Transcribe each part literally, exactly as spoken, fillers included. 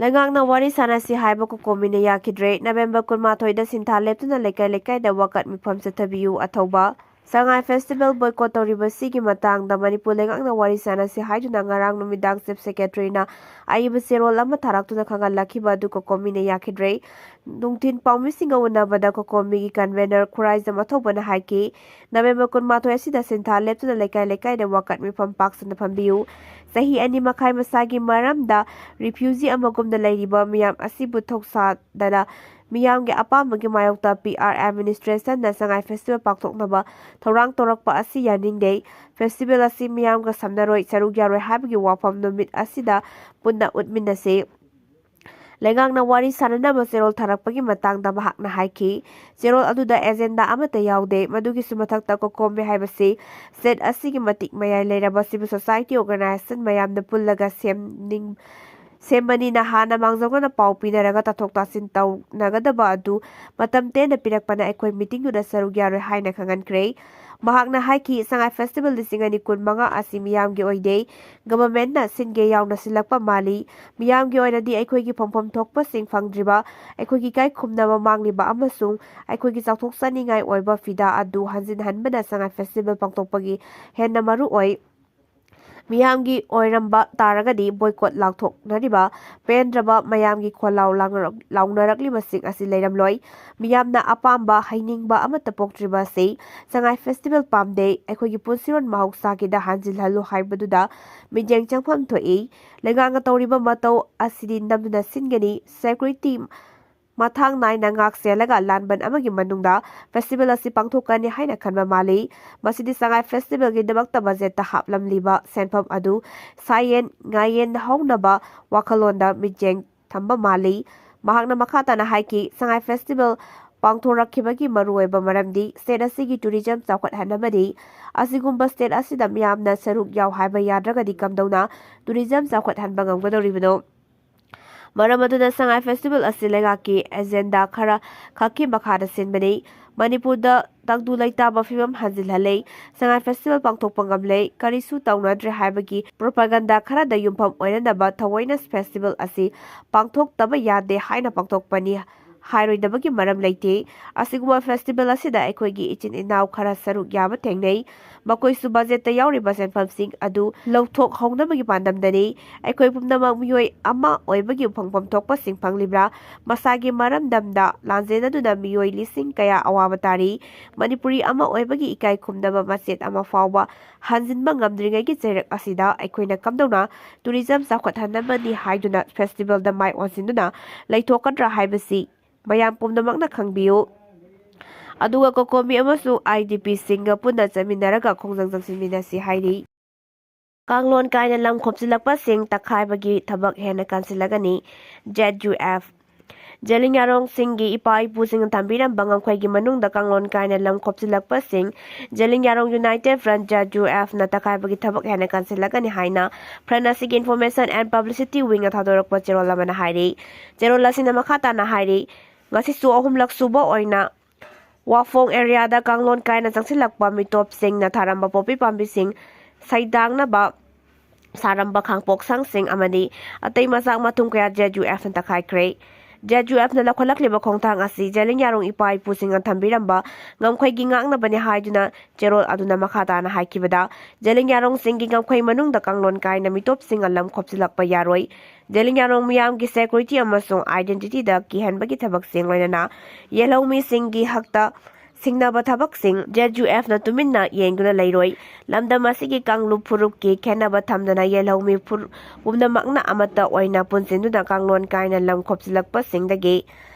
ꯂꯩꯉꯥꯛꯅ ꯋꯥꯔꯤ ꯁꯥꯟꯅꯁꯤ ꯍꯥꯏꯕ ꯀꯣꯀꯣꯃꯤꯅ ꯌꯥꯈꯤꯗ꯭ꯔꯦ꯫ ꯅꯕꯦꯝꯕꯔ ꯀꯨꯟꯃꯥꯊꯣꯏꯗ ꯁꯤꯟꯊꯥ ꯂꯦꯞꯇꯨꯅ ꯂꯩꯀꯥꯏ ꯂꯩꯀꯥꯏꯗ ꯋꯥꯀꯠ ꯃꯤꯐꯝ ꯆꯠꯊꯕꯤꯌꯨ꯫ ꯑꯊꯧꯕ꯫ ꯁꯉꯥꯏ ꯐꯦꯁꯇꯤꯚꯦꯜ ꯕꯣꯏꯀꯣꯠ ꯇꯧꯔꯤꯕꯁꯤꯒꯤ ꯃꯇꯥꯡꯗ ꯃꯅꯤꯄꯨꯔ ꯂꯩꯉꯥꯛꯅ ꯋꯥꯔꯤ ꯁꯥꯟꯅꯁꯤ ꯍꯥꯏꯗꯨꯅ ꯉꯔꯥꯡ ꯅꯨꯃꯤꯗꯥꯡ ꯆꯤꯐ ꯁꯦꯀ꯭ꯔꯦꯇꯔꯤꯅ ꯑꯏꯕ ꯆꯦꯔꯣꯜ ꯑꯃ ꯊꯥꯔꯛꯇꯨꯅ ꯈꯪꯍꯜꯂꯛꯈꯤꯕ ꯑꯗꯨ ꯀꯣꯀꯣꯃꯤꯅ ꯌꯥꯈꯤꯗ꯭ꯔꯦ꯫ ꯅꯨꯡꯊꯤꯜ ꯄꯥꯎꯃꯤꯁꯤꯡꯒ ꯎꯅꯕꯗ ꯀꯣꯀꯣꯃꯤꯒꯤ ꯀꯟꯚꯦꯅꯔ ꯈꯨꯔꯥꯏꯖꯝ ꯑꯊꯧꯕꯅ ꯍꯥꯏꯈꯤ, ꯅꯕꯦꯝꯕꯔ ꯀꯨꯟꯃꯥꯊꯣꯏ ꯑꯁꯤꯗ ꯁꯤꯟꯊꯥ ꯂꯦꯞꯇꯨꯅ ꯂꯩꯀꯥꯏ ꯂꯩꯀꯥꯏꯗ ꯋꯥꯀꯠ ꯃꯤꯐꯝ ꯄꯥꯛ ꯁꯟꯅ ꯐꯝꯕꯤꯌꯨ꯫ ꯆꯍꯤ ꯑꯅꯤ ꯃꯈꯥꯏ ꯃꯁꯥꯒꯤ ꯃꯔꯝꯗ ꯔꯤꯐ꯭ꯌꯨꯖꯤ ꯑꯃꯒꯨꯝꯅ ꯂꯩꯔꯤꯕ ꯃꯤꯌꯥꯝ ꯑꯁꯤꯕꯨ ꯊꯧꯁꯥꯗꯅ ꯃꯤꯌꯥꯝꯒꯤ ꯑꯄꯥꯝꯕꯒꯤ ꯃꯥꯌꯣꯛꯇ ꯄꯤ ꯑꯥꯔ ꯑꯦꯝ ꯑꯦꯗꯃꯤꯅꯤꯁꯇ꯭ꯔꯦꯁꯟꯅ ꯁꯉꯥꯏ ꯐꯦꯁꯇꯤꯚꯦꯜ ꯄꯥꯡꯊꯣꯛꯅꯕ ꯊꯧꯔꯥꯡ ꯇꯧꯔꯛꯄ ꯑꯁꯤ ꯌꯥꯅꯤꯡꯗꯦ꯫ ꯐꯦꯁꯇꯤꯚꯦꯜ ꯑꯁꯤ ꯃꯤꯌꯥꯝꯒ ꯁꯝꯅꯔꯣꯏ, ꯁꯔꯨꯛ ꯌꯥꯔꯣꯏ ꯍꯥꯏꯕꯒꯤ ꯋꯥꯐꯝ ꯅꯨꯃꯤꯠ ꯑꯁꯤꯗ ꯄꯨꯟꯅ ꯎꯠꯃꯤꯟꯅꯁꯤ꯫ ꯂꯩꯉꯥꯛꯅ ꯋꯥꯔꯤ ꯁꯥꯅꯅꯕ ꯆꯦꯔꯣꯜ ꯊꯥꯔꯛꯄꯒꯤ ꯃꯇꯥꯡꯗ ꯃꯍꯥꯛꯅ ꯍꯥꯏꯈꯤ꯫ ꯆꯦꯔꯣꯜ ꯑꯗꯨꯗ ꯑꯦꯖꯦꯟꯗꯥ ꯑꯃꯠꯇ ꯌꯥꯎꯗꯦ꯫ ꯃꯗꯨꯒꯤꯁꯨ ꯃꯊꯛꯇ ꯀꯣꯀꯣꯃꯤ ꯍꯥꯏꯕꯁꯤ ꯁ꯭ꯇꯦꯠ ꯑꯁꯤꯒꯤ ꯃꯇꯤꯛ ꯃꯌꯥꯏ ꯂꯩꯔꯕ ꯁꯤꯚꯤꯜ ꯁꯣꯁꯥꯏꯇꯤ ꯑꯣꯔꯒꯅꯥꯏꯖꯦꯁꯟ ꯃꯌꯥꯝꯅ ꯄꯨꯜꯂꯒ ꯁꯦꯝꯅꯤꯡ-, ꯁꯦꯝꯕꯅꯤꯅ ꯍꯥꯟꯅ ꯃꯥꯡꯖꯧꯅꯅ ꯄꯥꯎ ꯄꯤꯅꯔꯒ ꯇꯥꯊꯣꯛ ꯇꯥꯁꯤꯟ ꯇꯧꯅꯒꯗꯕ ꯑꯗꯨ ꯃꯇꯝ ꯇꯦꯟꯅ ꯄꯤꯔꯛꯄꯅ ꯑꯩꯈꯣꯏ ꯃꯤꯇꯤꯡꯗꯨꯗ ꯁꯔꯨꯛ ꯌꯥꯔꯣꯏ ꯍꯥꯏꯅ ꯈꯪꯍꯟꯈ꯭ꯔꯦ꯫ ꯃꯍꯥꯛꯅ ꯍꯥꯏꯈꯤ, ꯁꯉꯥꯏ ꯐꯦꯁꯇꯤꯚꯦꯜ ꯂꯤꯁꯤꯡ ꯑꯅꯤ ꯀꯨꯟꯃꯉꯥ ꯑꯁꯤ ꯃꯤꯌꯥꯝꯒꯤ ꯑꯣꯏꯗꯦ, ꯒꯚꯔꯟꯃꯦꯟꯠꯅ ꯁꯤꯟꯒꯦ ꯌꯥꯎꯅ ꯁꯤꯜꯂꯛꯄ ꯃꯥꯜꯂꯤ꯫ ꯃꯤꯌꯥꯝꯒꯤ ꯑꯣꯏꯅꯗꯤ ꯑꯩꯈꯣꯏꯒꯤ ꯐꯪꯐꯝ ꯊꯣꯛꯄꯁꯤꯡ ꯐꯪꯗ꯭ꯔꯤꯕ, ꯑꯩꯈꯣꯏꯒꯤ ꯏꯀꯥꯏ ꯈꯨꯝꯅꯕ ꯃꯥꯡꯂꯤꯕ ꯑꯃꯁꯨꯡ ꯑꯩꯈꯣꯏꯒꯤ ꯆꯥꯎꯊꯣꯛꯆꯅꯤꯡꯉꯥꯏ ꯑꯣꯏꯕ ꯐꯤꯗꯥ ꯑꯗꯨ ꯍꯟꯖꯤꯟꯍꯟꯕꯅ ꯁꯉꯥꯏ ꯐꯦꯁꯇꯤꯚꯦꯜ ꯄꯥꯡꯊꯣꯛꯄꯒꯤ ꯍꯦꯟꯅ ꯃꯔꯨ ꯑꯣꯏ꯫ ꯃꯤꯌꯥꯝꯒꯤ ꯑꯣꯏꯔꯝꯕ ꯇꯥꯔꯒꯗꯤ ꯕꯣꯏꯀꯣꯠ ꯂꯥꯎꯊꯣꯛꯅꯔꯤꯕ ꯄꯦꯟꯗ꯭ꯔꯕ ꯃꯌꯥꯝꯒꯤ ꯈꯣꯜꯂꯥꯎ ꯂꯥꯎꯅꯔꯛ-, ꯂꯥꯎꯅꯔꯛꯂꯤꯕꯁꯤꯡ ꯑꯁꯤ ꯂꯩꯔꯝꯂꯣꯏ꯫ ꯃꯤꯌꯥꯝꯅ ꯑꯄꯥꯝꯕ ꯍꯩꯅꯤꯡꯕ ꯑꯃꯠꯇ ꯄꯣꯛꯇ꯭ꯔꯤꯕ ꯑꯁꯤ ꯁꯉꯥꯏ ꯐꯦꯁꯇꯤꯚꯦꯜ ꯄꯥꯝꯗꯦ꯫ ꯑꯩꯈꯣꯏꯒꯤ ꯄꯨꯟꯁꯤꯔꯣꯟ ꯃꯍꯧꯁꯥꯒꯤꯗ ꯍꯟꯖꯤꯜꯍꯜꯂꯨ ꯍꯥꯏꯕꯗꯨꯗ ꯃꯤꯠꯌꯦꯡ ꯆꯪꯐꯝ ꯊꯣꯛꯏ꯫ ꯂꯩꯉꯥꯛꯅ ꯇꯧꯔꯤꯕ ꯃꯇꯧ ꯑꯁꯤꯗꯤ ꯅꯝꯗꯨꯅ ꯁꯤꯟꯒꯅꯤ꯫ ꯁꯦꯀ꯭ꯌꯨꯔꯤꯇꯤ ꯃꯊꯥꯡ ꯅꯥꯏꯅ ꯉꯥꯛ ꯁꯦꯜꯂꯒ ꯂꯥꯟꯕꯟ ꯑꯃꯒꯤ ꯃꯅꯨꯡꯗ ꯐꯦꯁꯇꯤꯚꯦꯜ ꯑꯁꯤ ꯄꯥꯡꯊꯣꯛꯀꯅꯤ ꯍꯥꯏꯅ ꯈꯟꯕ ꯃꯥꯜꯂꯤ꯫ ꯃꯁꯤꯗꯤ ꯁꯉꯥꯏ ꯐꯦꯁꯇꯤꯚꯦꯜꯒꯤꯗꯃꯛꯇ ꯕꯖꯦꯠꯇ ꯍꯥꯞꯂꯝꯂꯤꯕ ꯁꯦꯟꯐꯝ ꯑꯗꯨ ꯁꯥꯌꯦꯟ ꯉꯥꯌꯦꯟ ꯍꯧꯅꯕ ꯋꯥꯈꯜꯂꯣꯟꯗ ꯃꯤꯠꯌꯦꯡ ꯊꯝꯕ ꯃꯥꯜꯂꯤ꯫ ꯃꯍꯥꯛꯅ ꯃꯈꯥ ꯇꯥꯅ ꯍꯥꯏꯈꯤ, ꯁꯉꯥꯏ ꯐꯦꯁꯇꯤꯚꯦꯜ ꯄꯥꯡꯊꯣꯔꯛꯈꯤꯕꯒꯤ ꯃꯔꯨꯑꯣꯏꯕ ꯃꯔꯝꯗꯤ ꯁ꯭ꯇꯦꯠ ꯑꯁꯤꯒꯤ ꯇꯨꯔꯤꯖꯝ ꯆꯥꯎꯈꯠꯍꯟꯅꯕꯅꯤ꯫ ꯑꯁꯤꯒꯨꯝꯕ ꯁ꯭ꯇꯦꯠ ꯑꯁꯤꯗ ꯃꯤꯌꯥꯝꯅ ꯁꯔꯨꯛ ꯌꯥꯎ ꯍꯥꯏꯕ ꯌꯥꯗ꯭ꯔꯒꯗꯤ ꯀꯝꯗꯧꯅ ꯇꯨꯔꯤꯖꯝ ꯆꯥꯎꯈꯠꯍꯟꯕ ꯉꯝꯒꯗꯧꯔꯤꯕꯅꯣ? ꯃꯔꯝ ꯑꯗꯨꯅ ꯁꯉꯥꯏ ꯐꯦꯁꯇꯤꯚꯦꯜ ꯑꯁꯤ ꯂꯩꯉꯥꯛꯀꯤ ꯑꯦꯖꯦꯟꯗꯥ ꯈꯔ ꯈꯛꯀꯤ ꯃꯈꯥꯗ ꯁꯤꯟꯕꯅꯤ꯫ ꯃꯅꯤꯄꯨꯔꯗ ꯇꯪꯗꯨ ꯂꯩꯇꯥꯕ ꯐꯤꯕꯝ ꯍꯟꯖꯤꯜꯍꯜꯂꯦ, ꯁꯉꯥꯏ ꯐꯦꯁꯇꯤꯚꯦꯜ ꯄꯥꯡꯊꯣꯛꯄ ꯉꯝꯂꯦ, ꯀꯔꯤꯁꯨ ꯇꯧꯅꯗ꯭ꯔꯦ ꯍꯥꯏꯕꯒꯤ ꯄ꯭ꯔꯣꯄꯥꯒꯟꯗꯥ ꯈꯔꯗ ꯌꯨꯝꯐꯝ ꯑꯣꯏꯅꯅꯕ ꯊꯑꯣꯏꯅ ꯐꯦꯁꯇꯤꯚꯦꯜ ꯑꯁꯤ ꯄꯥꯡꯊꯣꯛꯇꯕ ꯌꯥꯗꯦ ꯍꯥꯏꯅ ꯄꯥꯡꯊꯣꯛꯄꯅꯤ ꯍꯥꯏꯔꯣꯏꯗꯕꯒꯤ ꯃꯔꯝ ꯂꯩꯇꯦ꯫ ꯑꯁꯤꯒꯨꯝꯕ ꯐꯦꯁꯇꯤꯚꯦꯜ ꯑꯁꯤꯗ ꯑꯩꯈꯣꯏꯒꯤ ꯏꯆꯤꯟ ꯏꯅꯥꯎ ꯈꯔ ꯁꯔꯨꯛ ꯌꯥꯕ ꯊꯦꯡꯅꯩ꯫ ꯃꯈꯣꯏꯁꯨ ꯕꯖꯦꯠꯇ ꯌꯥꯎꯔꯤꯕ ꯁꯦꯟꯐꯝꯁꯤꯡ ꯑꯗꯨ ꯂꯧꯊꯣꯛꯍꯧꯅꯕꯒꯤ ꯄꯥꯟꯗꯝꯗꯅꯤ꯫ ꯑꯩꯈꯣꯏ ꯄꯨꯝꯅꯃꯛ ꯃꯤꯑꯣꯏ ꯑꯃ ꯑꯣꯏꯕꯒꯤ ꯐꯪꯐꯝ ꯊꯣꯛꯄꯁꯤꯡ ꯐꯪꯂꯤꯕ꯭ꯔꯥ? ꯃꯁꯥꯒꯤ ꯃꯔꯝꯗꯝꯗ ꯂꯥꯟꯖꯦꯟꯅꯗꯨꯅ ꯃꯤꯑꯣꯏ ꯂꯤꯁꯤꯡ ꯀꯌꯥ ꯑꯋꯥꯕ ꯇꯥꯔꯤ꯫ ꯃꯅꯤꯄꯨꯔꯤ ꯑꯃ ꯑꯣꯏꯕꯒꯤ ꯏꯀꯥꯏ ꯈꯨꯝꯅꯕ ꯃꯆꯦꯠ ꯑꯃ ꯐꯥꯎꯕ ꯍꯟꯖꯤꯟꯕ ꯉꯝꯗ꯭ꯔꯤꯉꯩꯒꯤ ꯆꯩꯔꯛ ꯑꯁꯤꯗ ꯑꯩꯈꯣꯏꯅ ꯀꯝꯗꯧꯅ ꯇꯨꯔꯤꯖꯝ ꯆꯥꯎꯈꯠꯍꯟꯅꯕꯅꯤ ꯍꯥꯏꯗꯨꯅ ꯐꯦꯁꯇꯤꯚꯦꯜꯗ ꯃꯥꯏ ꯑꯣꯟꯁꯤꯟꯗꯨꯅ ꯂꯩꯊꯣꯛꯀꯗ꯭ꯔꯥ ꯍꯥꯏꯕꯁꯤ ꯃꯌꯥꯝ ꯄꯨꯝꯅꯃꯛꯅ ꯈꯪꯕꯤꯌꯨ꯫ ꯑꯗꯨꯒ ꯀꯣꯀꯣꯃꯤ ꯑꯃꯁꯨꯡ IDPꯁꯤꯡꯒ ꯄꯨꯟꯅ ꯆꯠꯃꯤꯟꯅꯔꯒ ꯈꯣꯡꯖꯪ ꯆꯪꯁꯤꯟꯃꯤꯟꯅꯁꯤ ꯍꯥꯏꯔꯤ꯫ ꯀꯥꯡꯂꯣꯟ ꯀꯥꯏꯅ ꯂꯝ ꯈꯣꯞꯆꯤꯜꯂꯛꯄꯁꯤꯡ ꯇꯛꯈꯥꯏꯕꯒꯤ ꯊꯕꯛ ꯍꯦꯟꯅ ꯀꯟꯁꯤꯜꯂꯒꯅꯤ꯫ ZUF꯫ ꯖꯦꯂꯤꯌꯥꯡꯔꯣꯡꯁꯤꯡꯒꯤ ꯏꯄꯥ ꯏꯄꯨꯁꯤꯡꯅ ꯊꯝꯕꯤꯔꯝꯕ ꯉꯝꯈꯩꯒꯤ ꯃꯅꯨꯡꯗ ꯀꯥꯡꯂꯣꯟ ꯀꯥꯏꯅ ꯂꯝ ꯈꯣꯞꯆꯤꯜꯂꯛꯄꯁꯤꯡ ꯖꯦꯂꯤꯌꯥꯡꯔꯣꯡ United Front, ZUFꯅ ꯇꯛꯈꯥꯏꯕꯒꯤ ꯊꯕꯛ ꯍꯦꯟꯅ ꯀꯟꯁꯤꯜꯂꯛꯀꯅꯤ ꯍꯥꯏꯅ Front ꯑꯁꯤꯒꯤ Information and Publicity Wingꯅ ꯊꯥꯗꯣꯔꯛꯄ ꯆꯦꯔꯣꯜ ꯑꯃꯅ ꯍꯥꯏꯔꯤ꯫ ꯆꯦꯔꯣꯜ ꯑꯁꯤꯅ ꯃꯈꯥ ꯇꯥꯅ ꯍꯥꯏꯔꯤ, ꯉꯁꯤꯁꯨ ꯑꯍꯨꯝꯂꯛ ꯁꯨꯕ ꯑꯣꯏꯅ ꯋꯥꯐꯣꯡ ꯑꯦꯔꯤꯌꯥꯗ ꯀꯥꯡꯂꯣꯟ ꯀꯥꯏꯅ ꯆꯪꯁꯤꯜꯂꯛꯄ ꯃꯤꯇꯣꯞꯁꯤꯡꯅ ꯊꯥꯔꯝꯕ ꯄꯣꯄꯤ ꯄꯥꯝꯕꯤꯁꯤꯡ ꯁꯩꯗꯥꯡꯅꯕ ꯁꯥꯔꯝꯕ ꯈꯥꯡꯄꯣꯛꯁꯪꯁꯤꯡ ꯑꯃꯗꯤ ꯑꯇꯩ ꯃꯆꯥꯛ ꯃꯊꯨꯝ ꯀꯌꯥ ZUFꯅ ꯇꯛꯈꯥꯏꯈ꯭ꯔꯦ꯫ ZUFꯅ ꯂꯧꯈꯠꯂꯛꯂꯤꯕ ꯈꯣꯡꯊꯥꯡ ꯑꯁꯤ ꯖꯦꯂꯤꯌꯥꯡꯔꯣꯡ ꯏꯄꯥ ꯏꯄꯨꯁꯤꯡꯅ ꯊꯝꯕꯤꯔꯝꯕ ꯉꯝꯈꯩꯒꯤ ꯉꯥꯛꯅꯕꯅꯤ ꯍꯥꯏꯗꯨꯅ ꯆꯦꯔꯣꯜ ꯑꯗꯨꯅ ꯃꯈꯥ ꯇꯥꯅ ꯍꯥꯏꯈꯤꯕꯗ, ꯖꯦꯂꯤꯌꯥꯡꯔꯣꯡꯁꯤꯡꯒꯤ ꯉꯝꯈꯩ ꯃꯅꯨꯡꯗ ꯀꯥꯡꯂꯣꯟ ꯀꯥꯏꯅ ꯃꯤꯇꯣꯞꯁꯤꯡꯅ ꯂꯝ ꯈꯣꯞꯆꯤꯜꯂꯛꯄ ꯌꯥꯔꯣꯏ꯫ ꯖꯦꯂꯤꯌꯥꯡꯔꯣꯡ ꯃꯤꯌꯥꯝꯒꯤ security ꯑꯃꯁꯨꯡ identityꯗ ꯀꯤꯍꯟꯕꯒꯤ ꯊꯕꯛꯁꯤꯡ, ꯂꯣꯏꯅꯅ ꯌꯦꯜꯍꯧꯃꯤꯁꯤꯡꯒꯤ ꯍꯛꯇ ꯁꯤꯡꯅꯕ ꯊꯕꯛꯁꯤꯡ ZUFꯅ ꯇꯨꯃꯤꯟꯅ ꯌꯦꯡꯗꯨꯅ ꯂꯩꯔꯣꯏ꯫ ꯂꯝꯗꯝ ꯑꯁꯤꯒꯤ ꯀꯥꯡꯂꯨꯞ ꯐꯨꯔꯨꯞꯀꯤ ꯈꯦꯠꯅꯕ ꯊꯝꯗꯅ ꯌꯦꯜꯍꯧꯃꯤ ꯐꯨꯔꯨꯞ ꯄꯨꯝꯅꯃꯛꯅ ꯑꯃꯠꯇ ꯑꯣꯏꯅ ꯄꯨꯟꯁꯤꯟꯗꯨꯅ ꯀꯥꯡꯂꯣꯟ ꯀꯥꯏꯅ ꯂꯝ ꯈꯣꯞꯆꯤꯜꯂꯛꯄꯁꯤꯡꯗꯒꯤ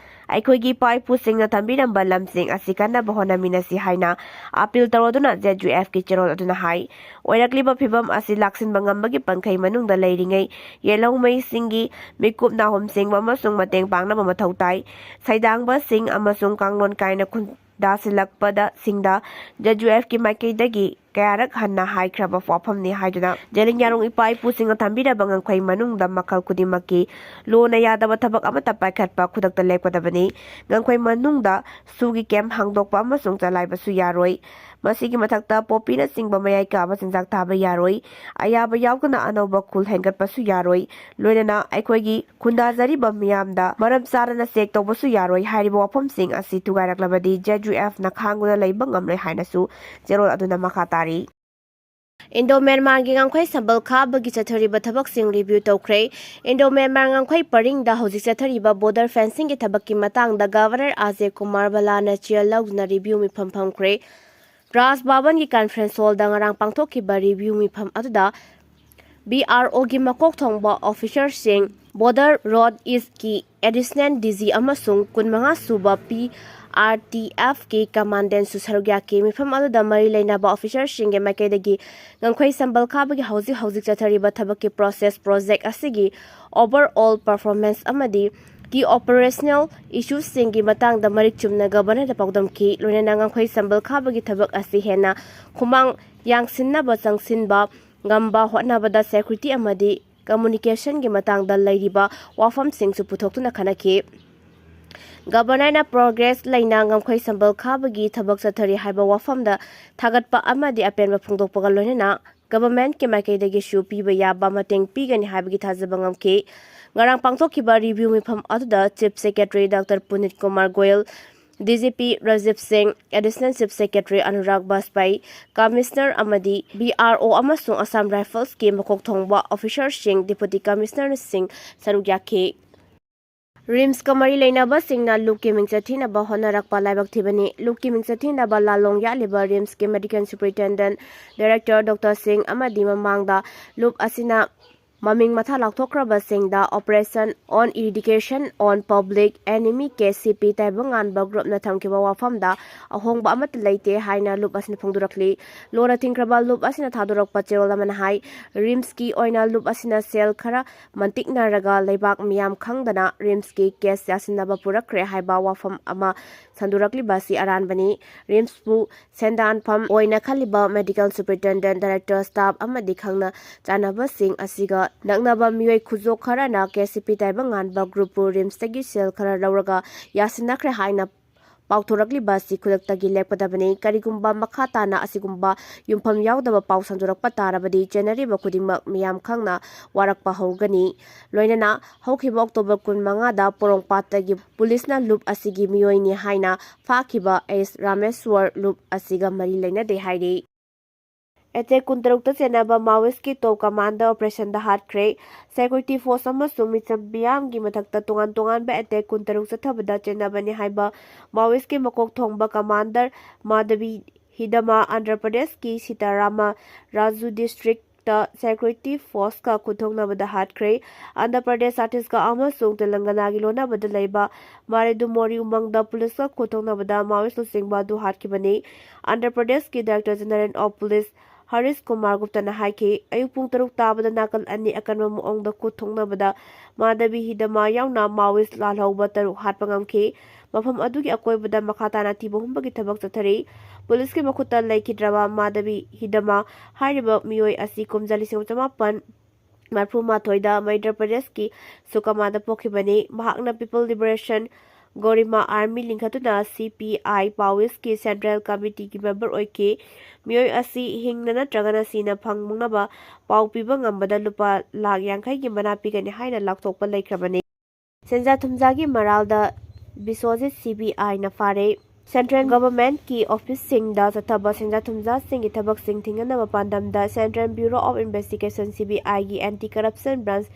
ꯑꯩꯈꯣꯏꯒꯤ ꯏꯄꯥ ꯏꯄꯨꯁꯤꯡꯅ ꯊꯝꯕꯤꯔꯝꯕ ꯂꯝꯁꯤꯡ ꯑꯁꯤ ꯀꯟꯅꯕ ꯍꯣꯠꯅꯃꯤꯟꯅꯁꯤ ꯍꯥꯏꯅ appeal ꯇꯧꯔꯗꯨꯅ ZUFꯀꯤ ꯆꯦꯔꯣꯜ ꯑꯗꯨꯅ ꯍꯥꯏ꯫ ꯑꯣꯏꯔꯛꯂꯤꯕ ꯐꯤꯕꯝ ꯑꯁꯤ ꯂꯥꯛꯁꯤꯟꯕ ꯉꯝꯕꯒꯤ ꯄꯟꯈꯩ ꯃꯅꯨꯡꯗ ꯂꯩꯔꯤꯉꯩ ꯌꯦꯜꯍꯧꯃꯤꯁꯤꯡꯒꯤ ꯃꯤꯀꯨꯞ ꯅꯥꯍꯨꯝ ꯁꯦꯡꯕ ꯑꯃꯁꯨꯡ ꯃꯇꯦꯡ ꯄꯥꯡꯅꯕ ꯃꯊꯧ ꯇꯥꯏ꯫ ꯁꯩꯗꯥꯡꯕꯁꯤꯡ ꯑꯃꯁꯨꯡ ꯀꯥꯡꯂꯣꯟ ꯀꯥꯏꯅ ꯈꯨꯟꯗꯥꯁꯤꯜꯂꯛꯄꯗ ꯁꯤꯡꯗ ZUFꯀꯤ ꯃꯥꯏꯀꯩꯗꯒꯤ ꯀꯌꯥꯔꯛ ꯍꯟꯅ ꯍꯥꯏꯈ꯭ꯔꯕ ꯋꯥꯐꯝꯅꯤ ꯍꯥꯏꯗꯨꯅ ꯖꯦꯂꯤꯌꯥꯡꯔꯣꯡ ꯏꯄꯥ ꯏꯄꯨꯁꯤꯡꯅ ꯊꯝꯕꯤꯔꯕ ꯉꯝꯈꯩ ꯃꯅꯨꯡꯗ ꯃꯈꯜ ꯈꯨꯗꯤꯡꯃꯛꯀꯤ ꯂꯣꯅ ꯌꯥꯗꯕ ꯊꯕꯛ ꯑꯃꯠꯇ ꯄꯥꯏꯈꯠꯄ ꯈꯨꯗꯛꯇ ꯂꯦꯞꯀꯗꯕꯅꯤ꯫ ꯉꯝꯈꯩ ꯃꯅꯨꯡꯗ ꯁꯨꯒꯤ ꯀꯦꯝꯞ ꯍꯥꯡꯗꯣꯛꯄ ꯑꯃꯁꯨꯡ ꯆꯂꯥꯏꯕꯁꯨ ꯌꯥꯔꯣꯏ꯫ ꯃꯁꯤꯒꯤ ꯃꯊꯛꯇ ꯄꯣꯄꯤꯅꯆꯤꯡꯕ ꯃꯌꯥꯏ ꯀꯥꯕ ꯆꯤꯟꯖꯥꯛ ꯊꯥꯕ ꯌꯥꯔꯣꯏ꯫ ꯑꯌꯥꯕ ꯌꯥꯎꯗꯅ ꯑꯅꯧꯕ ꯈꯨꯜ ꯍꯦꯟꯒꯠꯄꯁꯨ ꯌꯥꯔꯣꯏ꯫ ꯂꯣꯏꯅꯅ ꯑꯩꯈꯣꯏꯒꯤ ꯈꯨꯟꯗꯥꯖꯔꯤꯕ ꯃꯤꯌꯥꯝꯗ ꯃꯔꯝ ꯆꯥꯗꯅ ꯆꯦꯛ ꯇꯧꯕꯁꯨ ꯌꯥꯔꯣꯏ꯫ ꯍꯥꯏꯔꯤꯕ ꯋꯥꯐꯝꯁꯤꯡ ꯑꯁꯤ ꯊꯨꯒꯥꯏꯔꯛꯂꯕꯗꯤ ꯖꯦꯗ ꯌꯨ ꯑꯦꯐꯅ ꯈꯥꯡꯗꯨꯅ ꯂꯩꯕ ꯉꯝꯂꯣꯏ ꯍꯥꯏꯅꯁꯨ ꯆꯦꯔꯣꯜ ꯑꯗꯨꯅ ꯃꯈꯥ ꯇꯥꯔꯤ꯫ ꯏꯟꯗꯣ ꯃ꯭ꯌꯥꯟꯃꯥꯔꯒꯤ ꯉꯝꯈꯩ ꯁꯝꯕꯜ ꯈꯥꯕꯒꯤ ꯆꯠꯊꯔꯤꯕ ꯊꯕꯛꯁꯤꯡ ꯔꯤꯚ꯭ꯌꯨ ꯇꯧꯈ꯭ꯔꯦ꯫ ꯏꯟꯗꯣ ꯃ꯭ꯌꯥꯟꯃꯥꯔ ꯉꯝꯈꯩ ꯄꯔꯤꯡꯗ ꯍꯧꯖꯤꯛ ꯆꯠꯊꯔꯤꯕ ꯕꯣꯔꯗꯔ ꯐꯦꯟꯁꯤꯡꯒꯤ ꯊꯕꯛꯀꯤ ꯃꯇꯥꯡꯗ ꯒꯚꯔꯅꯔ ꯑꯖꯦ ꯀꯨꯃꯥꯔ ꯕꯂꯥꯅ ꯆꯤꯌꯔ ꯂꯧꯗꯨꯅ ꯔꯤꯚ꯭ꯌꯨ ꯃꯤꯐꯝ ꯐꯝꯈ꯭ꯔꯦ꯫ ꯔꯥꯖ ꯚꯕꯟꯒꯤ ꯀꯟꯐ꯭ꯔꯦꯟꯁ ꯍꯣꯜꯗ ꯉꯔꯥꯡ ꯄꯥꯡꯊꯣꯛꯈꯤꯕ ꯔꯤꯚ꯭ꯌꯨ ꯃꯤꯐꯝ ꯑꯗꯨꯗ ꯕꯤ ꯑꯥꯔ ꯑꯣꯒꯤ ꯃꯀꯣꯛ ꯊꯣꯡꯕ ꯑꯣꯐꯤꯁꯔꯁꯤꯡ, ꯕꯣꯔꯗꯔ ꯔꯣꯗ ꯏꯁꯀꯤ ꯑꯦꯗꯤꯁꯅꯦꯜ ꯗꯤ ꯖꯤ ꯑꯃꯁꯨꯡ ꯀꯨꯟꯃꯉꯥ ꯁꯨꯕ ꯄꯤ ꯑꯥꯔ ꯇꯤ ꯑꯦꯐꯀꯤ ꯀꯃꯥꯟꯗꯦꯟꯁꯨ ꯁꯔꯨꯛ ꯌꯥꯈꯤ꯫ ꯃꯤꯐꯝ ꯑꯗꯨꯗ ꯃꯔꯤ ꯂꯩꯅꯕ ꯑꯣꯐꯤꯁꯔꯁꯤꯡꯒꯤ ꯃꯥꯏꯀꯩꯗꯒꯤ ꯉꯝꯈꯩ ꯁꯝꯕꯜ ꯈꯥꯕꯒꯤ ꯍꯧꯖꯤꯛ ꯍꯧꯖꯤꯛ ꯆꯠꯊꯔꯤꯕ ꯊꯕꯛꯀꯤ ꯄ꯭ꯔꯣꯁꯦꯁ, ꯄ꯭ꯔꯣꯖꯦꯛ ꯑꯁꯤꯒꯤ ꯑꯣꯚꯔ ꯑꯣꯜ ꯄꯔꯐꯣꯔꯃꯦꯟꯁ ꯑꯃꯗꯤ ꯀꯤ ꯑꯣꯄꯔꯦꯁꯅꯦꯜ ꯏꯁꯨꯁꯤꯡꯒꯤ ꯃꯇꯥꯡꯗ ꯃꯔꯤꯛ ꯆꯨꯝꯅ ꯒꯚꯔꯅꯔꯗ ꯄꯥꯎꯗꯝꯈꯤ꯫ ꯂꯣꯏꯅꯅ ꯉꯝꯈꯩ ꯁꯝꯕꯜ ꯈꯥꯕꯒꯤ ꯊꯕꯛ ꯑꯁꯤ ꯍꯦꯟꯅ ꯈꯨꯃꯥꯡ ꯌꯥꯡꯁꯤꯟꯅꯕ ꯆꯪꯁꯤꯟꯕ ꯉꯝꯕ ꯍꯣꯠꯅꯕꯗ ꯁꯦꯀ꯭ꯌꯨꯔꯤꯇꯤ ꯑꯃꯗꯤ ꯀꯝꯃꯨꯅꯤꯀꯦꯁꯟꯒꯤ ꯃꯇꯥꯡꯗ ꯂꯩꯔꯤꯕ ꯋꯥꯐꯝꯁꯤꯡꯁꯨ ꯄꯨꯊꯣꯛꯇꯨꯅ ꯈꯟꯅꯈꯤ꯫ ꯒꯚꯔꯅꯔꯅ ꯄ꯭ꯔꯣꯒ꯭ꯔꯦꯁ ꯂꯩꯅ ꯉꯝꯈꯩ ꯁꯝꯕꯜ ꯈꯥꯕꯒꯤ ꯊꯕꯛ ꯆꯠꯊꯔꯤ ꯍꯥꯏꯕ ꯋꯥꯐꯝꯗ ꯊꯥꯒꯠꯄ ꯑꯃꯗꯤ ꯑꯄꯦꯟꯕ ꯐꯣꯡꯗꯣꯛꯄꯒ ꯂꯣꯏꯅꯅ ꯒꯚꯔꯟꯃꯦꯟꯠꯀꯤ ꯃꯥꯏꯀꯩꯗꯒꯤꯁꯨ ꯄꯤꯕ ꯌꯥꯕ ꯃꯇꯦꯡ ꯄꯤꯒꯅꯤ ꯍꯥꯏꯕꯒꯤ ꯊꯥꯖꯕ ꯉꯝꯈꯤ꯫ ꯉꯔꯥꯡ ꯄꯥꯡꯊꯣꯛꯈꯤꯕ ꯔꯤꯚ꯭ꯌꯨ ꯃꯤꯐꯝ ꯑꯗꯨꯗ chief secretary doctor Punit Kumar Goel, D G P Rajiv Singh, additional chief secretary Anurag Bajpai, commissioner ꯑꯃꯗꯤ ꯕꯤ ꯑꯥꯔ ꯑꯣ ꯑꯃꯁꯨꯡ ꯑꯁꯥꯝ ꯔꯥꯏꯐꯜꯁꯀꯤ ꯃꯀꯣꯛ ꯊꯣꯡꯕ ꯑꯣꯐꯤꯁꯔꯁꯤꯡ, ꯗꯤꯄꯨꯇꯤ ꯀꯃꯤꯁꯅꯔꯁꯤꯡ ꯁꯔꯨꯛ ꯌꯥꯈꯤ꯫ ꯔꯤꯝꯁꯀ ꯃꯔꯤ ꯂꯩꯅꯕꯁꯤꯡꯅ ꯂꯨꯞꯀꯤ ꯃꯤꯡꯆꯠ ꯊꯤꯅꯕ ꯍꯣꯠꯅꯔꯛꯄ ꯂꯥꯏꯕꯛ ꯊꯤꯕꯅꯤ꯫ ꯂꯨꯞꯀꯤ ꯃꯤꯡꯆꯠ ꯊꯤꯅꯕ ꯂꯥꯜꯂꯣꯡ ꯌꯥꯠꯂꯤꯕ ꯔꯤꯝꯁꯀꯤ ꯃꯦꯗꯤꯀꯦꯜ ꯁꯨꯄꯔꯤꯟꯇꯦꯟꯗꯦꯟꯠ ꯗꯥꯏꯔꯦꯛꯇꯔ ꯗꯣꯛꯇꯔ ꯁꯤꯡ ꯑꯃꯗꯤ ꯃꯃꯥꯡꯗ ꯂꯨꯞ ꯑꯁꯤꯅ ꯃꯃꯤꯡ ꯃꯊꯥ ꯂꯥꯎꯊꯣꯛꯈ꯭ꯔꯕꯁꯤꯡꯗ Operation on Eradication of Public Enemy, K C ꯄꯤ ꯇꯥꯏꯕꯪꯉꯥꯟꯕ ꯒ꯭ꯔꯨꯞꯅ ꯊꯝꯈꯤꯕ ꯋꯥꯐꯝꯗ ꯑꯍꯣꯡꯕ ꯑꯃꯠꯇ ꯂꯩꯇꯦ ꯍꯥꯏꯅ ꯂꯨꯞ ꯑꯁꯤꯅ ꯐꯣꯡꯗꯣꯔꯛꯂꯤ꯫ ꯂꯣꯟꯅ ꯊꯤꯡꯈ꯭ꯔꯕ ꯂꯨꯞ ꯑꯁꯤꯅ ꯊꯥꯗꯣꯔꯛꯄ ꯆꯦꯔꯣꯜ ꯑꯃꯅ ꯍꯥꯏ, ꯔꯤꯝꯁꯀꯤ ꯑꯣꯏꯅ ꯂꯨꯞ ꯑꯁꯤꯅ ꯁꯦꯜ ꯈꯔ ꯃꯟꯇꯤꯛꯅꯔꯒ ꯂꯩꯕꯥꯛ ꯃꯤꯌꯥꯝ ꯈꯪꯗꯅ ꯔꯤꯝꯁꯀꯤ ꯀꯦꯁ ꯌꯥꯁꯤꯟꯅꯕ ꯄꯨꯔꯛꯈ꯭ꯔꯦ ꯍꯥꯏꯕ ꯋꯥꯐꯝ ꯑꯃ ꯁꯟꯗꯣꯔꯛꯂꯤꯕ ꯑꯁꯤ ꯑꯔꯥꯟꯕꯅꯤ꯫ ꯔꯤꯝꯁꯄꯨ ꯁꯦꯟꯗꯥꯟꯐꯝ ꯑꯣꯏꯅ ꯈꯜꯂꯤꯕ medical superintendent, director, staff ꯑꯃꯗꯤ ꯈꯪꯅ ꯆꯥꯟꯅꯕꯁꯤꯡ ꯑꯁꯤꯒ ꯅꯛꯅꯕ ꯃꯤꯑꯣꯏ ꯈꯨꯖꯣꯛ ꯈꯔꯅ ꯀꯦ ꯁꯤ ꯄꯤ ꯇꯥꯏꯕꯪꯉꯥꯟꯕ ꯒ꯭ꯔꯨꯞꯄꯨ ꯔꯤꯝꯁꯇꯒꯤ ꯁꯦꯜ ꯈꯔ ꯂꯧꯔꯒ ꯌꯥꯁꯤꯟꯅꯈ꯭ꯔꯦ ꯍꯥꯏꯅ ꯄꯥꯎꯊꯣꯔꯛꯂꯤꯕ ꯑꯁꯤ ꯈꯨꯗꯛꯇꯒꯤ ꯂꯦꯞꯀꯗꯕꯅꯤ꯫ ꯀꯔꯤꯒꯨꯝꯕ ꯃꯈꯥ ꯇꯥꯅ ꯑꯁꯤꯒꯨꯝꯕ ꯌꯨꯝꯐꯝ ꯌꯥꯎꯗꯕ ꯄꯥꯎ ꯁꯟꯗꯣꯔꯛꯄ ꯇꯥꯔꯕꯗꯤ ꯆꯦꯟꯅꯔꯤꯕ ꯈꯨꯗꯤꯡꯃꯛ ꯃꯤꯌꯥꯝ ꯈꯪꯅ ꯋꯥꯔꯛꯄ ꯍꯧꯒꯅꯤ꯫ ꯂꯣꯏꯅꯅ ꯍꯧꯈꯤꯕ October ꯀꯨꯟꯃꯉꯥꯗ ꯄꯣꯔꯣꯝꯄꯥꯠꯇꯒꯤ ꯄꯨꯂꯤꯁꯅ ꯂꯨꯞ ꯑꯁꯤꯒꯤ ꯃꯤꯑꯣꯏꯅꯤ ꯍꯥꯏꯅ ꯐꯥꯈꯤꯕ ꯑꯦꯁ ꯔꯥꯃꯦꯁ꯭ꯋꯔ ꯂꯨꯞ ꯑꯁꯤꯒ ꯃꯔꯤ ꯂꯩꯅꯗꯦ ꯍꯥꯏꯔꯤ꯫ ꯑꯦꯇꯦꯛ ꯀꯨꯟꯇꯔꯨꯛꯇ ꯆꯦꯟꯅꯕ ꯃꯥꯑꯣꯏꯁꯀꯤ ꯇꯣꯞ ꯀꯃꯥꯟꯗꯔ ꯑꯣꯄꯔꯦꯁꯟꯗ ꯍꯥꯠꯈ꯭ꯔꯦ꯫ ꯁꯦꯀ꯭ꯌꯨꯔꯤꯇꯤ ꯐꯣꯔꯁ ꯑꯃꯁꯨꯡ ꯃꯤꯆꯝ ꯃꯤꯌꯥꯝꯒꯤ ꯃꯊꯛꯇ ꯇꯣꯉꯥꯟ ꯇꯣꯉꯥꯟꯕ ꯑꯦꯇꯦꯛ ꯀꯨꯟꯇꯔꯨꯛ ꯆꯠꯊꯕꯗ ꯆꯦꯟꯅꯕꯅꯤ ꯍꯥꯏꯕ ꯃꯥꯑꯣꯏꯁꯀꯤ ꯃꯀꯣꯛ ꯊꯣꯡꯕ ꯀꯃꯥꯟꯗꯔ ꯃꯥꯙꯕꯤ ꯍꯤꯗꯃꯥ ꯑꯟꯙ꯭ꯔ ꯄ꯭ꯔꯗꯦꯁꯀꯤ ꯁꯤꯇꯥꯔꯥꯃ ꯔꯥꯖꯨ ꯗꯤꯁꯇ꯭ꯔꯤꯛꯇ ꯁꯦꯀ꯭ꯌꯨꯔꯤꯇꯤ ꯐꯣꯔꯁꯀ ꯈꯨꯠꯊꯣꯛꯅꯕꯗ ꯍꯥꯠꯈ꯭ꯔꯦ꯫ ꯑꯟꯙ꯭ꯔ ꯄ꯭ꯔꯗꯦꯁ, ꯆꯇꯤꯁꯒꯔ ꯑꯃꯁꯨꯡ ꯇꯦꯂꯪꯒꯅꯥꯒꯤ ꯂꯣꯟꯅꯕꯗ ꯂꯩꯕ ꯃꯥꯔꯦꯗꯨꯃꯣꯔꯤ ꯎꯃꯪꯗ ꯄꯨꯂꯤꯁꯀ ꯈꯨꯠꯊꯣꯛꯅꯕꯗ ꯃꯥꯑꯣꯏꯁ ꯂꯨꯆꯤꯡꯕ ꯑꯗꯨ ꯍꯥꯠꯈꯤꯕꯅꯤ꯫ ꯑꯟꯙ꯭ꯔ ꯄ꯭ꯔꯗꯦꯁꯀꯤ Director General of Police Harish Kumar ꯒꯨꯞꯇꯅ ꯍꯥꯏꯈꯤ, ꯑꯌꯨꯛ ꯄꯨꯡ ꯇꯔꯨꯛ ꯇꯥꯕꯗ ꯅꯥꯀꯜ ꯑꯅꯤ ꯑꯀꯟꯕ ꯃꯑꯣꯡꯗ ꯈꯨꯠ ꯊꯣꯛꯅꯕꯗ ꯃꯥꯙꯕꯤ ꯍꯤꯗꯃꯥ ꯌꯥꯎꯅ ꯃꯥꯑꯣꯏꯁ ꯂꯥꯜꯍꯧꯕ ꯇꯔꯨꯛ ꯍꯥꯠꯄ ꯉꯝꯈꯤ꯫ ꯃꯐꯝ ꯑꯗꯨꯒꯤ ꯑꯀꯣꯏꯕꯗ ꯃꯈꯥ ꯇꯥꯅ ꯊꯤꯕ ꯍꯨꯝꯕꯒꯤ ꯊꯕꯛ ꯆꯠꯊꯔꯤ꯫ ꯄꯨꯂꯤꯁꯀꯤ ꯃꯈꯨꯠꯇ ꯂꯩꯈꯤꯗ꯭ꯔꯕ ꯃꯥꯙꯕꯤ ꯍꯤꯗꯃꯥ ꯍꯥꯏꯔꯤꯕ ꯃꯤꯑꯣꯏ ꯑꯁꯤ ꯀꯨꯝꯖꯥ ꯂꯤꯁꯤꯡ ꯑꯃ ꯆꯃꯥꯄꯟ ꯃꯔꯐꯨ ꯃꯥꯊꯣꯏꯗ ꯃꯙ꯭ꯌ ꯄ꯭ꯔꯗꯦꯁꯀꯤ ꯁꯨꯀꯃꯥꯗ ꯄꯣꯛꯈꯤꯕꯅꯤ꯫ ꯃꯍꯥꯛꯅ People Liberation Gorima Army ꯂꯤꯡꯈꯠꯇꯨꯅ ꯁꯤ ꯄꯤ ꯑꯥꯏ ꯃꯥꯑꯣꯏꯁꯀꯤ Central Committeeꯒꯤ member ꯑꯣꯏꯈꯤ꯫ ꯃꯤꯑꯣꯏ ꯑꯁꯤ ꯍꯤꯡꯅ ꯅꯠꯇ꯭ꯔꯒꯅ ꯁꯤꯅ ꯐꯪꯅꯕ ꯄꯥꯎ ꯄꯤꯕ ꯉꯝꯕꯗ ꯂꯨꯄꯥ ꯂꯥꯈ ꯌꯥꯡꯈꯩꯒꯤ ꯃꯅꯥ ꯄꯤꯒꯅꯤ ꯍꯥꯏꯅ ꯂꯥꯎꯊꯣꯛꯄ ꯂꯩꯈ꯭ꯔꯕꯅꯤ꯫ ꯁꯦꯟꯖꯥ ꯊꯨꯝꯖꯥꯒꯤ ꯃꯔꯥꯜꯗ ꯕꯤꯁ꯭ꯋꯖꯤꯠ ꯁꯤ ꯕꯤ ꯑꯥꯏꯅ ꯐꯥꯔꯦ꯫ Central Governmentꯀꯤ officeꯁꯤꯡꯗ ꯆꯠꯊꯕ ꯁꯦꯟꯖꯥ ꯊꯨꯝꯖꯥꯁꯤꯡꯒꯤ ꯊꯕꯛꯁꯤꯡ ꯊꯤꯡꯒꯅꯕ ꯄꯥꯟꯗꯝꯗ Central Bureau of Investigation, CBIꯒꯤ Anti Corruption Branch,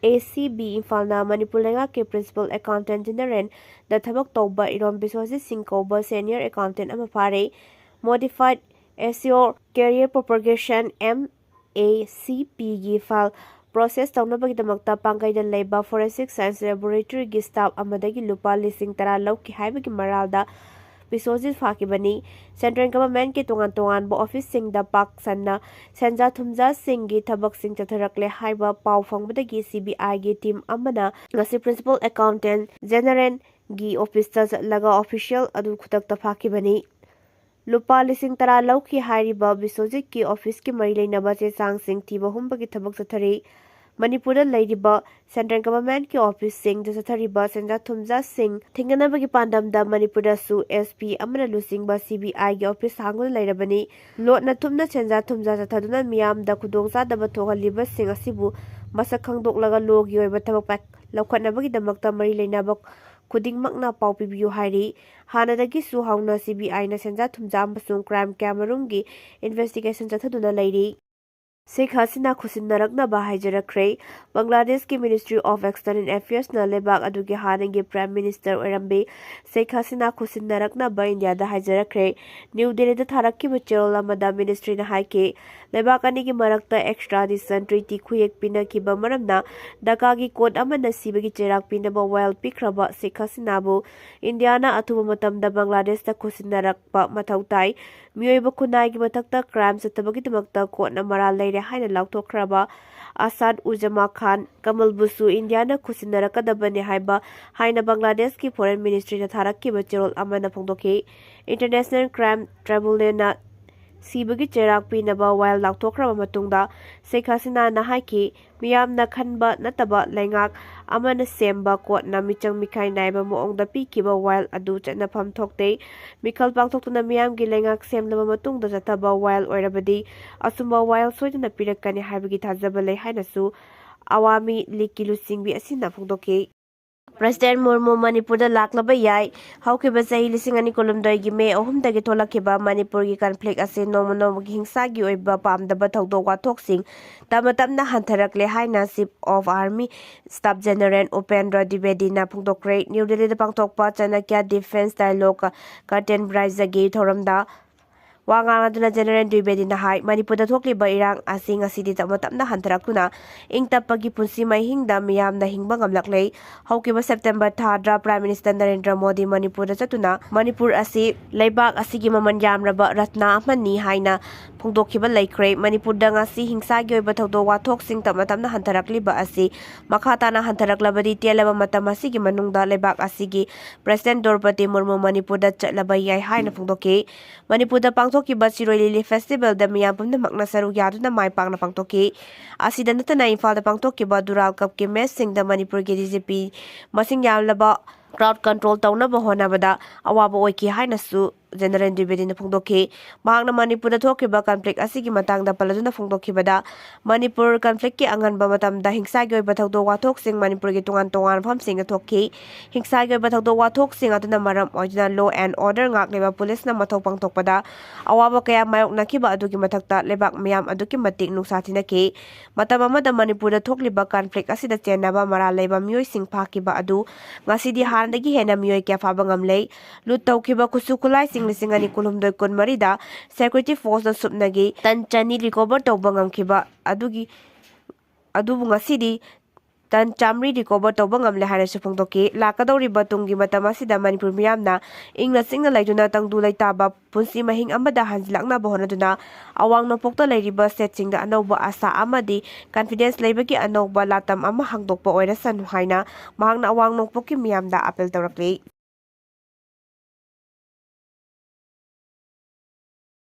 ACB, ꯏꯝꯐꯥꯜꯅ Manipur ꯂꯩꯉꯥꯛꯀꯤ Principal Accountant Generalꯗ ꯊꯕꯛ ꯇꯧꯕ ꯏꯔꯣꯝ ꯕꯤꯁ꯭ꯋꯖꯤꯠ ꯁꯤꯡ ꯀꯧꯕ Senior Accountant ꯑꯃ ꯐꯥꯔꯦ꯫ Modified Assure Career Progression, M ꯑꯦ ꯁꯤ ꯄꯤꯒꯤ ꯐꯥꯏꯜ ꯄ꯭ꯔꯣꯁꯦꯁ ꯇꯧꯅꯕꯒꯤꯗꯃꯛꯇ ꯄꯥꯡꯒꯩꯗ ꯂꯩꯕ Forensic Science Laboratoryꯒꯤ staff ꯑꯃꯗꯒꯤ ꯂꯨꯄꯥ ꯂꯤꯁꯤꯡ ꯇꯔꯥ ꯂꯧꯈꯤ ꯍꯥꯏꯕꯒꯤ ꯃꯔꯥꯜꯗ ꯕꯤꯁ꯭ꯋꯖꯤꯠ ꯐꯥꯈꯤꯕꯅꯤ꯫ Central Governmentꯀꯤ ꯇꯣꯉꯥꯟ ꯇꯣꯉꯥꯟꯕ officeꯁꯤꯡꯗ ꯄꯥꯛ ꯁꯟꯅ ꯁꯦꯟꯖꯥ ꯊꯨꯝꯖꯥꯁꯤꯡꯒꯤ ꯊꯕꯛꯁꯤꯡ ꯆꯠꯊꯔꯛꯂꯦ ꯍꯥꯏꯕ ꯄꯥꯎ ꯐꯪꯕꯗꯒꯤ CBIꯒꯤ team ꯑꯃꯅ ꯉꯁꯤ Principal Accountant Generalꯒꯤ officeꯇ ꯆꯠꯂꯒ official ꯑꯗꯨ ꯈꯨꯗꯛꯇ ꯐꯥꯈꯤꯕꯅꯤ꯫ ꯂꯨꯄꯥ ꯂꯤꯁꯤꯡ ꯇꯔꯥ ꯂꯧꯈꯤ ꯍꯥꯏꯔꯤꯕ ꯕꯤꯁ꯭ꯋꯖꯤꯠꯀꯤ officeꯀꯤ ꯃꯔꯤ ꯂꯩꯅꯕ ꯆꯦ ꯆꯥꯡꯁꯤꯡ ꯊꯤꯕ ꯍꯨꯝꯕꯒꯤ ꯊꯕꯛ ꯆꯠꯊꯔꯤ꯫ ꯃꯅꯤꯄꯨꯔꯗ ꯂꯩꯔꯤꯕ Central Governmentꯀꯤ officeꯁꯤꯡꯗ ꯆꯠꯊꯔꯤꯕ ꯁꯦꯟꯖꯥ ꯊꯨꯝꯖꯥꯁꯤꯡ ꯊꯤꯡꯒꯅꯕꯒꯤ ꯄꯥꯟꯗꯝꯗ ꯃꯅꯤꯄꯨꯔꯗꯁꯨ SP ꯑꯃꯅ ꯂꯨꯆꯤꯡꯕ CBIꯒꯤ office ꯍꯥꯡꯗꯨꯅ ꯂꯩꯔꯕꯅꯤ꯫ ꯂꯣꯠꯅ ꯊꯨꯞꯅ ꯁꯦꯟꯖꯥ ꯊꯨꯝꯖꯥ ꯆꯠꯊꯗꯨꯅ ꯃꯤꯌꯥꯝꯗ ꯈꯨꯗꯣꯡꯆꯥꯗꯕ ꯊꯣꯛꯍꯜꯂꯤꯕꯁꯤꯡ ꯑꯁꯤꯕꯨ ꯃꯁꯛ ꯈꯪꯗꯣꯛꯂꯒ lawꯒꯤ ꯑꯣꯏꯕ ꯊꯕꯛ ꯄꯥꯏ-, ꯂꯧꯈꯠꯅꯕꯒꯤꯗꯃꯛꯇ ꯃꯔꯤ ꯂꯩꯅꯕ ꯈꯨꯗꯤꯡꯃꯛꯅ ꯄꯥꯎ ꯄꯤꯕꯤꯌꯨ ꯍꯥꯏꯔꯤ꯫ ꯍꯥꯟꯅꯗꯒꯤꯁꯨ ꯍꯧꯅ CBIꯅ ꯁꯦꯟꯖꯥ ꯊꯨꯝꯖꯥ ꯑꯃꯁꯨꯡ crime ꯀꯌꯥꯃꯔꯨꯝꯒꯤ investigation ꯆꯠꯊꯗꯨꯅ ꯂꯩꯔꯤ꯫ ꯁꯦꯈ ꯍꯁꯤꯅꯥ ꯈꯨꯠꯁꯤꯟꯅꯔꯛꯅꯕ ꯍꯥꯏꯖꯔꯛꯈ꯭ꯔꯦ꯫ ꯕꯪꯒ꯭ꯂꯥꯗꯦꯁꯀꯤ Ministry of External Affairsꯅ ꯂꯩꯕꯥꯛ ꯑꯗꯨꯒꯤ ꯍꯥꯟꯅꯒꯤ Prime Minister ꯑꯣꯏꯔꯝꯕꯤ ꯁꯦꯈ ꯍꯁꯤꯅꯥ ꯈꯨꯠꯁꯤꯟꯅꯔꯛꯅꯕ ꯏꯟꯗꯤꯌꯥꯗ ꯍꯥꯏꯖꯔꯛꯈ꯭ꯔꯦ꯫ ꯅ꯭ꯌꯨ ꯗꯦꯜꯂꯤꯗ ꯊꯥꯔꯛꯈꯤꯕ ꯆꯦꯔꯣꯜ ꯑꯃꯗ ministryꯅ ꯍꯥꯏꯈꯤ, ꯂꯩꯕꯥꯛ ꯑꯅꯤꯒꯤ ꯃꯔꯛꯇ extradition treaty ꯈꯨꯌꯦꯛ ꯄꯤꯅꯈꯤꯕ ꯃꯔꯝꯅ ꯙꯥꯀꯥꯒꯤ court ꯑꯃꯅ ꯁꯤꯕꯒꯤ ꯆꯩꯔꯥꯛ ꯄꯤꯅꯕ ꯋꯥꯌꯦꯜ ꯄꯤꯈ꯭ꯔꯕ ꯁꯦꯈ ꯍꯁꯤꯅꯥꯕꯨ ꯏꯟꯗꯤꯌꯥꯅ ꯑꯊꯨꯕ ꯃꯇꯝꯗ ꯕꯪꯒ꯭ꯂꯥꯗꯦꯁꯇ ꯈꯨꯠꯁꯤꯟꯅꯔꯛꯄ ꯃꯊꯧ ꯇꯥꯏ꯫ ꯃꯤꯑꯣꯏꯕ ꯈꯨꯟꯅꯥꯏꯒꯤ ꯃꯊꯛꯇ crime ꯆꯠꯊꯕꯒꯤꯗꯃꯛꯇ courtꯅ ꯃꯔꯥꯜ ꯂꯩꯔꯦ ꯍꯥꯏꯅ ꯂꯥꯎꯊꯣꯛꯈ꯭ꯔꯕ ꯑꯁꯥꯗ ꯎꯖꯃꯥ ꯈꯥꯟ ꯀꯃꯜꯕꯨꯁꯨ ꯏꯟꯗꯤꯌꯥꯅ ꯈꯨꯠꯁꯤꯟꯅꯔꯛꯀꯗꯕꯅꯤ ꯍꯥꯏꯕ ꯍꯥꯏꯅ ꯕꯪꯒ꯭ꯂꯥꯗꯦꯁꯀꯤ Foreign Ministryꯅ ꯊꯥꯔꯛꯈꯤꯕ ꯆꯦꯔꯣꯜ ꯑꯃꯅ ꯐꯣꯡꯗꯣꯛꯈꯤ꯫ International Crime Tribunalꯅ ꯁꯤꯕꯒꯤ ꯆꯩꯔꯥꯛ ꯄꯤꯅꯕ ꯋꯥꯌꯦꯜ ꯂꯥꯎꯊꯣꯛꯈ꯭ꯔꯕ ꯃꯇꯨꯡꯗ ꯁꯦꯈ ꯍꯁꯤꯅꯥꯅ ꯍꯥꯏꯈꯤ, ꯃꯤꯌꯥꯝꯅ ꯈꯟꯕ ꯅꯠꯇꯕ ꯂꯩꯉꯥꯛ ꯑꯃꯅ ꯁꯦꯝꯕ courtꯅ ꯃꯤꯆꯪ ꯃꯤꯈꯥꯏ ꯅꯥꯏꯕ ꯃꯑꯣꯡꯗ ꯄꯤꯈꯤꯕ ꯋꯥꯌꯦꯜ ꯑꯗꯨ ꯆꯠꯅꯐꯝ ꯊꯣꯛꯇꯦ꯫ ꯃꯤꯈꯜ ꯄꯥꯡꯊꯣꯛꯇꯨꯅ ꯃꯤꯌꯥꯝꯒꯤ ꯂꯩꯉꯥꯛ ꯁꯦꯝꯂꯕ ꯃꯇꯨꯡꯗ ꯆꯠꯊꯕ ꯋꯥꯌꯦꯜ ꯑꯣꯏꯔꯕꯗꯤ ꯑꯆꯨꯝꯕ ꯋꯥꯌꯦꯜ ꯁꯣꯏꯗꯅ ꯄꯤꯔꯛꯀꯅꯤ ꯍꯥꯏꯕꯒꯤ ꯊꯥꯖꯕ ꯂꯩ ꯍꯥꯏꯅꯁꯨ ꯑꯋꯥꯃꯤ ꯂꯤꯒꯀꯤ ꯂꯨꯆꯤꯡꯕꯤ ꯑꯁꯤꯅ ꯐꯣꯡꯗꯣꯛꯈꯤ꯫ President ꯃꯨꯔꯃꯨ ꯃꯅꯤꯄꯨꯔꯗ ꯂꯥꯛꯂꯕ ꯌꯥꯏ꯫ ꯍꯧꯈꯤꯕ ꯆꯍꯤ ꯂꯤꯁꯤꯡ ꯑꯅꯤ ꯀꯨꯟꯍꯨꯝꯗꯣꯏꯒꯤ ꯃꯦ ꯑꯍꯨꯝꯗꯒꯤ ꯊꯣꯛꯂꯛꯈꯤꯕ ꯃꯅꯤꯄꯨꯔꯒꯤ conflict ꯑꯁꯤ ꯅꯣꯡꯃ ꯅꯣꯡꯃꯒꯤ ꯍꯤꯡꯁꯥꯒꯤ ꯑꯣꯏꯕ ꯄꯥꯝꯗꯕ ꯊꯧꯗꯣꯛ ꯋꯥꯊꯣꯛꯁꯤꯡ ꯇꯞꯅ ꯇꯞꯅ ꯍꯟꯊꯔꯛꯂꯦ ꯍꯥꯏꯅ Chief of Army Staff General Upendra ꯗ꯭ꯋꯤꯕꯦꯗꯤꯅ ꯐꯣꯡꯗꯣꯛꯈ꯭ꯔꯦ꯫ ꯅ꯭ꯌꯨ ꯗꯦꯜꯂꯤꯗ ꯄꯥꯡꯊꯣꯛꯄ ꯆꯅꯀ꯭ꯌ Defence Dialogue Curtain Raiseꯒꯤ ꯊꯧꯔꯝꯗ ꯋꯥ ꯉꯥꯡꯂꯗꯨꯅ ꯖꯦꯅꯔꯦꯜ ꯗ꯭ꯋꯤꯕꯦꯗꯤꯅ ꯍꯥꯏ, ꯃꯅꯤꯄꯨꯔꯗ ꯊꯣꯛꯂꯤꯕ ꯏꯔꯥꯡ ꯑꯁꯤ ꯉꯁꯤꯗꯤ ꯇꯞꯅ ꯇꯞꯅ ꯍꯟꯊꯔꯛꯇꯨꯅ ꯏꯪ ꯇꯞꯄꯒꯤ ꯄꯨꯟꯁꯤ ꯃꯍꯤꯡꯗ ꯃꯤꯌꯥꯝꯅ ꯍꯤꯡꯕ ꯉꯝꯂꯛꯂꯦ꯫ ꯍꯧꯈꯤꯕ ꯁꯦꯞꯇꯦꯝꯕꯔ ꯊꯥꯗ ꯄ꯭ꯔꯥꯏꯝ ꯃꯤꯅꯤꯁꯇꯔ ꯅꯔꯦꯟꯗ꯭ꯔ ꯃꯣꯗꯤ ꯃꯅꯤꯄꯨꯔꯗ ꯆꯠꯇꯨꯅ ꯃꯅꯤꯄꯨꯔ ꯑꯁꯤ ꯂꯩꯕꯥꯛ ꯑꯁꯤꯒꯤ ꯃꯃꯜ ꯌꯥꯝꯂꯕ ꯔꯠꯅ ꯑꯃꯅꯤ ꯍꯥꯏꯅ ꯐꯣꯡꯗꯣꯛꯈꯤꯕ ꯂꯩꯈ꯭ꯔꯦ꯫ ꯃꯅꯤꯄꯨꯔꯗ ꯉꯁꯤ ꯍꯤꯡꯁꯥꯒꯤ ꯑꯣꯏꯕ ꯊꯧꯗꯣꯛ ꯋꯥꯊꯣꯛꯁꯤꯡ ꯇꯞꯅ ꯇꯞꯅ ꯍꯟꯊꯔꯛꯂꯤꯕ ꯑꯁꯤ ꯃꯈꯥ ꯇꯥꯅ ꯍꯟꯊꯔꯛꯂꯕꯗꯤ ꯇꯦꯜꯂꯕ ꯃꯇꯝ ꯑꯁꯤꯒꯤ ꯃꯅꯨꯡꯗ ꯂꯩꯕꯥꯛ ꯑꯁꯤꯒꯤ ꯄ꯭ꯔꯦꯁꯤꯗꯦꯟ ꯗ꯭ꯔꯧꯄꯗꯤ ꯃꯨꯔꯃꯨ ꯃꯅꯤꯄꯨꯔꯗ ꯆꯠꯂꯕ ꯌꯥꯏ ꯍꯥꯏꯅ ꯐꯣꯡꯗꯣꯛꯈꯤ꯫ ꯃꯅꯤꯄꯨꯔꯗ ꯄꯥꯡꯊꯣꯛꯈꯤꯕ ꯁꯤꯔꯣꯏ ꯂꯤꯂꯤ ꯐꯦꯁꯇꯤꯚꯦꯜꯗ ꯃꯤꯌꯥꯝ ꯄꯨꯝꯅꯃꯛꯅ ꯁꯔꯨꯛ ꯌꯥꯗꯨꯅ ꯃꯥꯏ ꯄꯥꯛꯅ ꯄꯥꯡꯊꯣꯛꯈꯤ꯫ ꯑꯁꯤꯗ ꯅꯠꯇꯅ ꯏꯝꯐꯥꯜꯗ ꯄꯥꯡꯊꯣꯛꯈꯤꯕ ꯗꯨꯔꯥꯜ ꯀꯞꯀꯤ ꯃꯦꯆꯁꯤꯡꯗ ꯃꯅꯤꯄꯨꯔꯒꯤ ꯗꯤ ꯖꯤ ꯄꯤ ꯃꯁꯤꯡ ꯌꯥꯝꯂꯕ ꯀ꯭ꯔꯥꯎꯗ ꯀꯟꯇ꯭ꯔꯣꯜ ꯇꯧꯅꯕ ꯍꯣꯠꯅꯕꯗ ꯑꯋꯥꯕ ꯑꯣꯏꯈꯤ ꯍꯥꯏꯅꯁꯨ ꯖꯦꯅꯔꯦꯜ ꯗ꯭ꯋꯤꯕꯦꯗꯤꯅ ꯐꯣꯡꯗꯣꯛꯈꯤ꯫ ꯃꯍꯥꯛꯅ ꯃꯅꯤꯄꯨꯔꯗ ꯊꯣꯛꯈꯤꯕ ꯀꯟꯐ꯭ꯂꯤꯛ ꯑꯁꯤꯒꯤ ꯃꯇꯥꯡꯗ ꯄꯜꯂꯗꯨꯅ ꯐꯣꯡꯗꯣꯛꯈꯤꯕꯗ, ꯃꯅꯤꯄꯨꯔ ꯀꯟꯐ꯭ꯂꯤꯛꯀꯤ ꯑꯉꯟꯕ ꯃꯇꯝꯗ ꯍꯤꯡꯁꯥꯒꯤ ꯑꯣꯏꯕ ꯊꯧꯗꯣꯛ ꯋꯥꯊꯣꯛꯁꯤꯡ ꯃꯅꯤꯄꯨꯔꯒꯤ ꯇꯣꯉꯥꯟ ꯇꯣꯉꯥꯟꯕ ꯃꯐꯝꯁꯤꯡꯗ ꯊꯣꯛꯈꯤ꯫ ꯍꯤꯡꯁꯥꯒꯤ ꯑꯣꯏꯕ ꯊꯧꯗꯣꯛ ꯋꯥꯊꯣꯛꯁꯤꯡ ꯑꯗꯨꯅ ꯃꯔꯝ ꯑꯣꯏꯗꯨꯅ law and order ꯉꯥꯛꯂꯤꯕ ꯄꯨꯂꯤꯁꯅ ꯃꯊꯧ ꯄꯥꯡꯊꯣꯛꯄꯗ ꯑꯋꯥꯕ ꯀꯌꯥ ꯃꯥꯌꯣꯛꯅꯈꯤꯕ ꯑꯗꯨꯒꯤ ꯃꯊꯛꯇ ꯂꯩꯕꯥꯛ ꯃꯤꯌꯥꯝ ꯑꯗꯨꯛꯀꯤ ꯃꯇꯤꯛ ꯅꯨꯡꯁꯥ ꯊꯤꯅꯈꯤ꯫ ꯃꯇꯝ ꯑꯃꯗ ꯃꯅꯤꯄꯨꯔꯗ ꯊꯣꯛꯂꯤꯕ ꯀꯟꯐ꯭ꯂꯤꯛ ꯑꯁꯤꯗ ꯆꯦꯟꯅꯕ ꯃꯔꯥꯜ ꯂꯩꯕ ꯃꯤꯑꯣꯏꯁꯤꯡ ꯐꯥꯈꯤꯕ ꯑꯗꯨ ꯉꯁꯤꯗꯤ ꯍꯥꯟꯅꯗꯒꯤ ꯍꯦꯟꯅ ꯃꯤꯑꯣꯏ ꯀꯌꯥ ꯐꯥꯕ ꯉꯝꯂꯦ꯫ ꯂꯨꯠ ꯇꯧꯈꯤꯕ ꯈꯨꯠꯁꯨ ꯈꯨꯠꯂꯥꯏꯁꯤꯡ ꯂꯤꯁꯤꯡ ꯑꯅꯤ ꯀꯨꯟꯍꯨꯝꯗꯣꯏ ꯀꯨꯟꯃꯔꯤꯗ security forceꯅ ꯁꯨꯞꯅꯒꯤ ꯇꯟ ꯆꯅꯤ recover ꯇꯧꯕ ꯉꯝꯈꯤꯕ ꯑꯗꯨꯒꯤ, ꯑꯗꯨꯕꯨ ꯉꯁꯤꯗꯤ ꯇꯟ ꯆꯥꯃꯔꯤ recover ꯇꯧꯕ ꯉꯝꯂꯦ ꯍꯥꯏꯅꯁꯨ ꯐꯣꯡꯗꯣꯛꯈꯤ꯫ ꯂꯥꯛꯀꯗꯧꯔꯤꯕ ꯇꯨꯡꯒꯤ ꯃꯇꯝ ꯑꯁꯤꯗ ꯃꯅꯤꯄꯨꯔ ꯃꯤꯌꯥꯝꯅ ꯏꯪꯅ ꯆꯤꯛꯅ ꯂꯩꯗꯨꯅ ꯇꯪꯗꯨ ꯂꯩꯇꯥꯕ ꯄꯨꯟꯁꯤ ꯃꯍꯤꯡ ꯑꯃꯗ ꯍꯟꯖꯤꯜꯂꯛꯅꯕ ꯍꯣꯠꯅꯗꯨꯅ ꯑꯋꯥꯡ ꯅꯣꯡꯄꯣꯛꯇ ꯂꯩꯔꯤꯕ ꯁ꯭ꯇꯦꯠꯁꯤꯡꯗ ꯑꯅꯧꯕ ꯑꯥꯁꯥ ꯑꯃꯗꯤ confidence ꯂꯩꯕꯒꯤ ꯑꯅꯧꯕ ꯂꯥꯇꯝ ꯑꯃ ꯍꯥꯡꯗꯣꯛꯄ ꯑꯣꯏꯔꯁꯅꯨ ꯍꯥꯏꯅ ꯃꯍꯥꯛꯅ ꯑꯋꯥꯡ ꯅꯣꯡꯄꯣꯛꯀꯤ ꯃꯤꯌꯥꯝꯗ appeal ꯇꯧꯔꯛꯂꯤ꯫